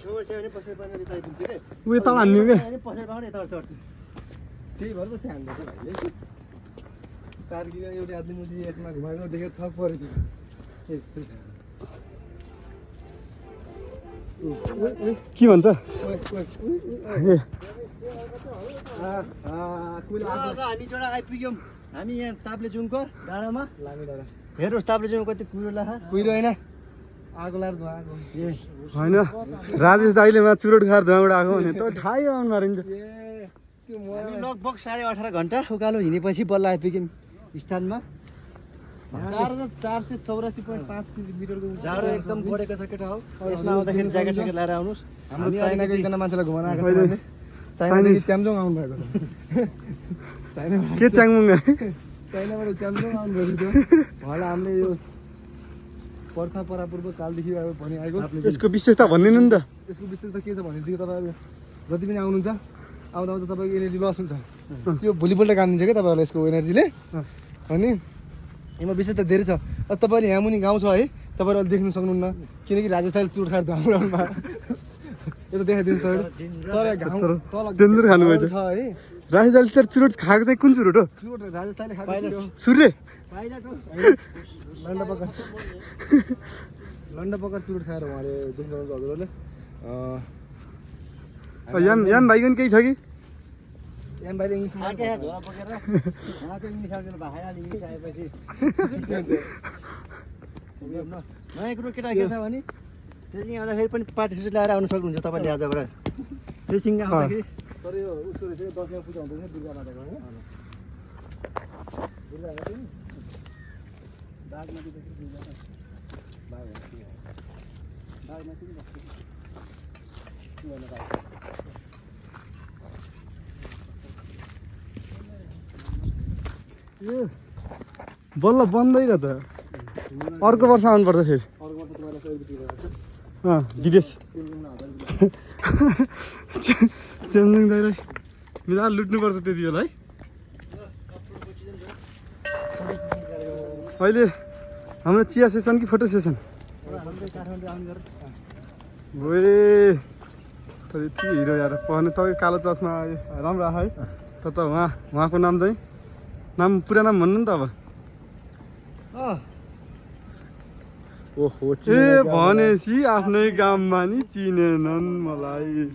छेउ छ भने पसै पनि रिचाइ दिन्छ के उयो तल हान्ने के अनि पसै पनि यता चढ्छ त्यही भएर जस्तै हान्दैछ भाइले कार्कीमा एउटा आदमी मुजी एकमा घुमाएको देखेर छक पऱ्यो त्यो के भन्छ हामी जोडा आइपुग्यौँ हामी यहाँ ताप्लेजुङको डाँडामा हेर्नुहोस् ताप्लेजुङको कति कुहिरो लाखा कुहिरो होइन आगो लाएर धुवा आगो होइन राजेश दाइले मा चुरोट खाएर धुवाबाट आएको भने त थाहै आउनु मारिन्छ हामी लगभग 18.5 घन्टा उकालो हिँडेपछि बल्ल आइपुग्यौँ स्थानमा 484.5 मिटरको जाडो एकदम बढेको छ केटा हो यसमा आउँदाखेरि ज्याकेट स्याकेट लाएर आउनुहोस् हाम्रो चाइनाको एकजना मान्छेलाई घुमाउन आएको छ भने चाइनादेखि च्याम्जोङ आउनु भएको छ के च्याङमुङ चाइनाबाट च्याम्जोङ आउनु भएको थियो उहाँलाई हामीले यो पर्था परापूर्व कालदेखि अब भनि आएको यसको विशेषता भनिदिनु नि त यसको विशेषता के छ भनेदेखि तपाईँहरू जति पनि आउनुहुन्छ आउँदा आउँदा तपाईँको एनर्जी लस हुन्छ त्यो भोलिपल्ट काम दिन्छ क्या तपाईँहरूलाई यसको एनर्जीले अनि यसमा विशेषता धेरै छ तपाईँले यहाँ मुनि गाउँ छ है तपाईँहरू अहिले देख्नु सक्नुहुन्न किनकि राजस्थान चुट खाएर धाउनु यो त देखाइदिनु तर घाउ तल डेन्जर खानुभएछ छ है राजेशले त चुरोट खाएको चाहिँ कुन चुरोट हो चुट राजस्थानले खाएको सूर्य लन्डा पकर चुरोट खाएर उहाँले देख्नु सक्नुहुन्छ हजुरहरूले यान भाइको नि केही छ कि यान भाइले इङ्ग्लिसमा झोला बोकेर उहाँको इङ्ग्लिस आउँदैन भाइहाल्यो इङ्ग्लिस आएपछि नयाँ कुरो केटा के छ भने ट्रेकिङ आउँदाखेरि पनि पार्टी सुट लगाएर आउनु सक्नुहुन्छ तपाईँले आजबाट ट्रेकिङ आउँदाखेरि तर यो उसको रहेछ दसैँ पूजा हुँदैछ दुर्गा माताको होइन दुर्गा माता बाघमाथि बाघमाथि बल्ल बन्दै रहेछ अर्को वर्ष आउनुपर्छ फेरि विदेश च्याम्जोङ दाइलाई मिलाएर लुट्नुपर्छ त्यति बेला है अहिले हाम्रो चिया सेसन कि फोटो सेसन गए तर यति हिरो यार पढ्ने तपाईँ कालो चस्मा राम्रो आयो है तर त उहाँको नाम चाहिँ नाम पुरा नाम भन्नु नि त अब ओहो ए भनेपछि आफ्नै गाममा नि चिनेनन् मलाई